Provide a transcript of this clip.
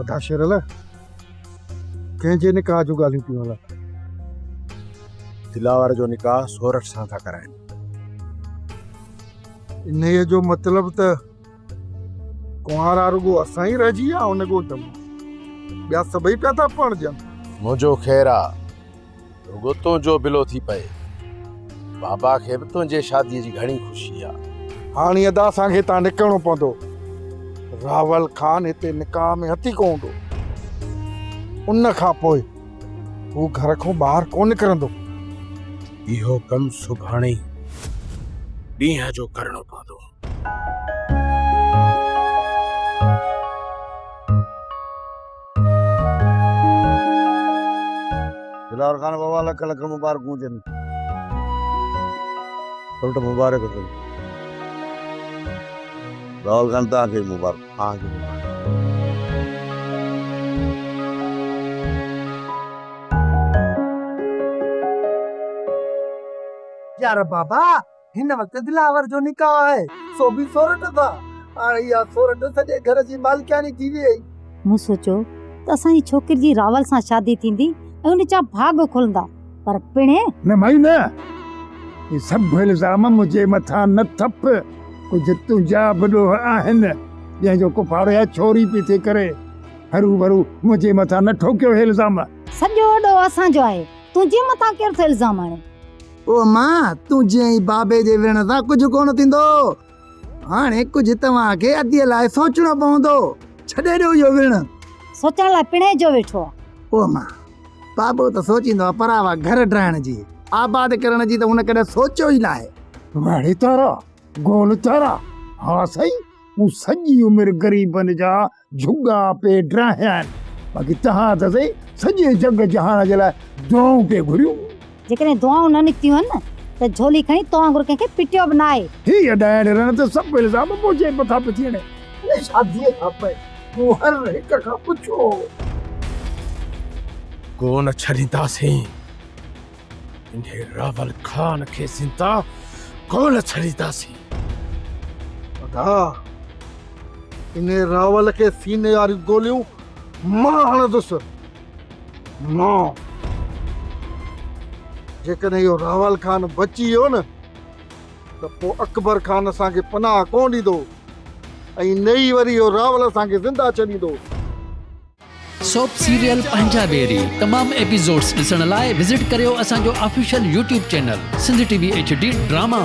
ادا شيرل، ڪنهن جي نڪاح جون ڳالهيون پيون هلن؟ دلاور جو نڪاح سورٺ سان ٿا ڪرائين. انهيء جو مطلب ته ڪنوارا رڳو اسان ئي رهجي ويا ان ڳوٺ ۾، ٻيا سڀئي پيا ٿا پرڻجن. منهنجو خير آ، رڳو تنهنجو بلو ٿي پئي. بابا کي به تنهنجي شاديء جي گهڻي خوشي آ. هاڻي ادا اسان کي هتان نڪرڻو پوندو. راول خان هتي نڪاح ۾ هٿيڪو هوندو. ان کان پوء هو گهر کان ٻاهر ڪونه نڪرندو. اهو ڪم سڀاڻي ڏينهن جو ڪرڻو پوندو. دلاور خان بابا لک لک مبارڪون هجن. سوٽ مبارڪ اٿئي. راول خان توهان کي به مبارڪ. توهان کي مبارڪ. يار بابا هن وقت دلاور جو نڪاح آهي، سو به سورٺ سان. هاڻي اها سورٺ سڄي گهر جي مالڪياڻي ٿي ويئي. مون سوچيو ته اسان جي ڇوڪري جي راول سان شادي ٿيندي ۽ ان جا ڀاڳ کلندا، پر پڻهين. نه مائي نه، اهي سڀ الزام منهنجي مٿان نه ٿڦ، ڪجهه تنهنجا به ڏوهه آهن، جنهن جو ڪفارو اها ڇوري پئي ٿي ڪري. هروڀرو منهنجي مٿان نه ٺوڪيو اهي الزام. سڄو ڏوهه اسان جو آهي، تنهنجي مٿان ڪير ٿو الزام هڻي؟ او امان، تنهنجي ۽ بابي جي وڙهڻ سان ڪجهه ڪونه ٿيندو. هاڻي ڪجهه توهان کي اديء لاء سوچڻو پوندو. ڇڏي ڏيو اهو وڙهڻ. سوچڻ لاء پڻهين جو ويٺو آ. او امان، بابو ته سوچيندو آ پراوا گهر ڊاهڻ جي، آباد ڪرڻ جي ته هن ڪڏهن سوچيو ئي ناهي. واڙي تارا، گول تارا، ها سائين، مون سڄي عمر غريبن جا جهڳا پئي ڊاهيا آهن، باقي توهان ته سائين سڄي جڳ جهان جي لاء دعائون پئي گهريون. جيڪڏهن دعائون نه نڪتيون هن ته جهولي کڻي تو وانگر ڪنهن کي پٽيو به ناهي. هيء ڏائڻ رڻ ته سڀ الزام منهنجي مٿان پئي ٿي هڻي. ان شاديء کان پوء مون هر هڪ کان پڇيو هو. ڪو نه ڇڏينداسين. انهي راول خان کي زنده ڪو نه ڇڏينداسين. ادا انهي راول کي سيني واريون گوليون مان هڻندس مان. جيڪڏهن اهو راول خان بچي ويو نه ته پوء اڪبر خان اسان کي پناهه ڪونه ڏيندو ۽ نه ئي وري اهو راول اسان کي زنده ڇڏيندو. سوپ سيريل پنهنجا ويري تمام ايپيسوڊس ڏسڻ لاء وزٽ ڪريو اسان جو official YouTube channel Sindh T V H D drama.